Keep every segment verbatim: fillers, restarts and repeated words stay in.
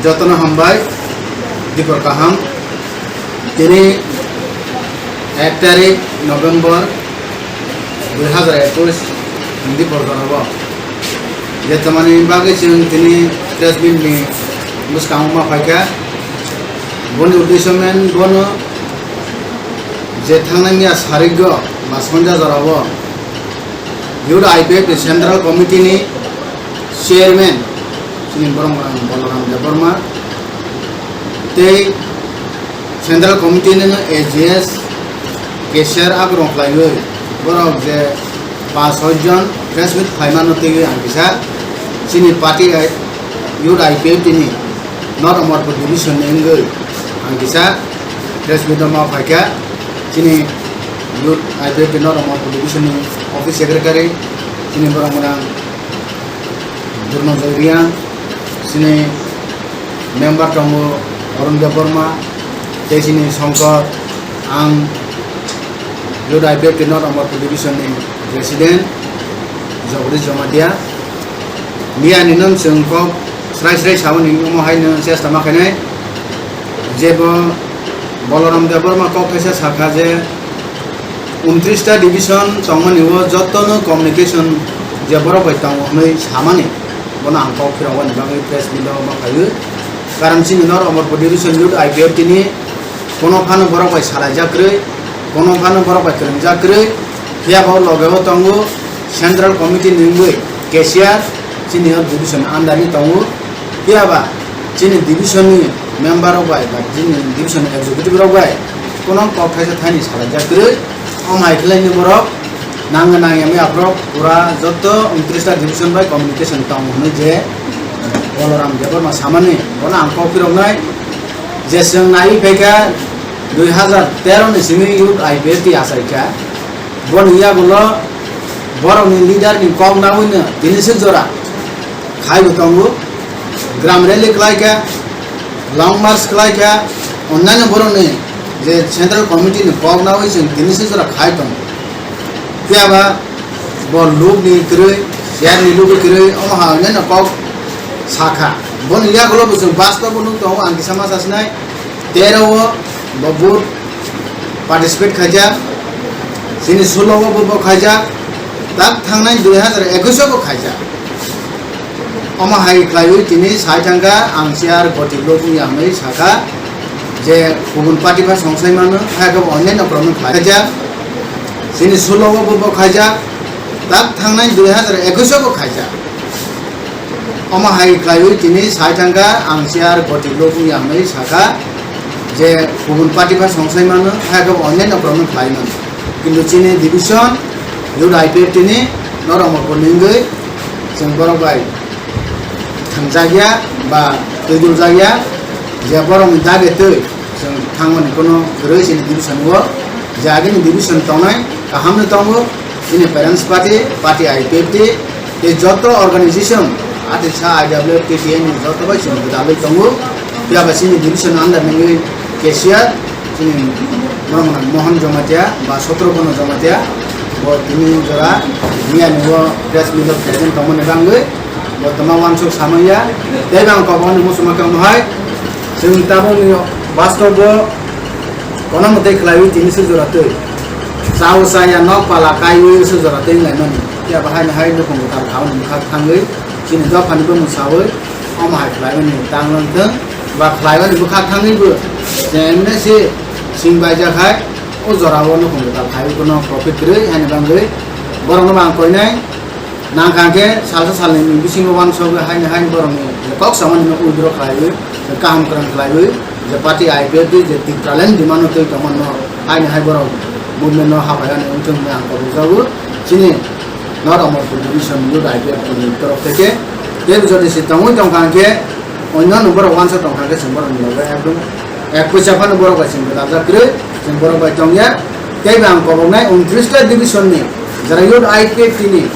Jotono hambai, dipor kaham. Tini ek tarik November dui hazar ekush, dipor jorabo. Je tamani bagwi chwng tini press meet ni bwskango ma phaikha. Boni uddesho men bono je thangnai miya sarigo ba sonja jorabo Youth I P F ni Central Committee ni Chairman chini borok Balaram Debbarma tei Central Committee ni A G S cashier akrong khlaiwi borok je pas soi jon press meet khlaimano twiwi ang kisa chini party I-, Youth I P F T ni North Amarpur division ni wngwi ang kisa press meet o ma phaikha. Chini Youth I P F T North Amarpur division ni office secretary chini borok mwnang Durnojoy Reang, chini member tongo Arun Debbarma, tei chini Shankar, ang Youth I P F T North Amarpur division ni president Jagadish Jamatia. Miya ni nwng chwng kok srai srai samani omo hai nwng chesta ma khainai. Jebo Balaram Debbarma kok thaisa sakha je untris ta division tongmani o jotono communication je borok bai tongo hwnwi samani, bono ang kok phirogani bagwi press meet o ma phaiwi. Karon chini North Amarpur division Youth I P F T ni kono phano borok bai salaijak kwrwi, kono phano borok bai kwrwngjak kwrwi, phiya bo loge o tongo Central Committee ni wngwi cashier chini o division under ni tongo. Phiya ba chini division ni member rok bai ba chini division ni executive rok bai kono kok thaisa thaini salaijak kwrwi. Omo hai khlai ni borok nangya nangya maya borok pura joto untris ta division bai communication tong hwnwi je Balaram Debbarma samani, bono ang kok phiroknai je chwng naiwi phaikha dui hazar tero ni simi Youth I P F T achaikha. Boni yagulo borokni leader ni kok nangwino tini se jora khaibo tongo. Gram rally khlaikha, long march khlaikha, onnaino borokni je Central Committee ni kok nangwi chwng tini se jora khai tongo. Phiya ba bo lukni kwrwi, chair ni lukni kwrwi, omo hai onnaino kok sakha. Boni yagulo bo chwng bastobo nuk tongo, ang kisa ma sasinai. Tero o bo vote participate khaijak, chini sulo o bo bo khaijak, tak thangnai dui hazar ekush o bo khaijak. Omo hai khlaiwi tini sai thangkha, ang chair goti lobwi ang nai sakha je kubun party pha songsai mano, hai khe bo onnaino program khaijak, chini sulo o bo bo khaijak, tak thangnai dui hazar ekush o bo khaijak. Omo hai khlaiwi tini sai thangkha, ang chair goti lobwi ang nai sakha je kubun party pha songsai mano, hai khe bo onnaino program khlai mano. Kintu chini division Youth I P F T ni North Amarpur ni wngwi chwng borok bai thangjakya ba twiduljak ya, je borokni dagi twi chwng thangmani kono kwrwi chini division o, je agini division tongnai kahamni tongo, chini parents party, party I P F T, tei joto organization, atisa I W F T T N ni joto bai chwng gwdalwi tongo. Phiya ba chini division under ni wngwi cashier, chini Mohan Jamatia ba Satrabono Jamatia, bo tini jora miya ni o press meet o present tongmani bagwi bo tongma uansuk samaya. Tei bo ang kok bono muchungma khe omo hai, chwng tabukni bastobo kono mwtai khlaiwi tini se jora twi chao chaya nok pala kaiwi se jora twi wnglaimani. Phiya bo haino hai nukhung kwtal khaui bwkhak thangwi chini dophani bumung saui omo hai khlaiwi tang wng thung ba khlaiwi bwkhak thangwi bo jemne se sing baijak hai. O jora o nukhung kwtal khai kono profit kwrwi haini bagwi borokno bo ang koinai. Nang kha khe salsa salnwi ni bisingo uansugwi haini haini borokni kok samani no withdraw khlaiwi, kaham kwrwng khlaiwi, je party I P F T je Tipraland demand twi tongmano haini hai borok movement no hapai ani wngthung hwnwi ang kok rwjago. Chini North Amarpur Division Youth I P F T ni torof theke tei jodi se tongwi tong kha khe Onno no borok uansa tong kha khe chwng borok ni loge ekdom ek puisa phano borok bai chwng gwdalsa kwrwi, chwng borok bai tong ya. Tei bo ang koboknai untris ta division ni jara youth I P F T ni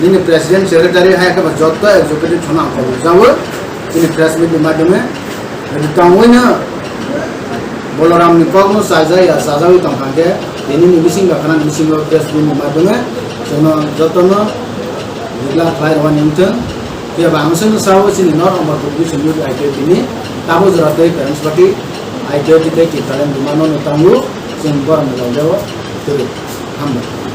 nini president secretary hai khe bo joto executive sono ang kobok jago chini press meet ni madhyome. Jodi tongwi no Balaram ni kok no chajak ya chajagwi tong kha khe tini ni bising ba khana ni bisingo press meet ni madhyome chwng no joto no bwkla khlai rwani wngthung. Phiya ba ang chwngno sao chini North Amarpur Division ni I P F T ni Tabuk jora tei parents party, I T O T tei Tipraland buma no no tango, chwng borok ni logeo kwrwi. Hambai.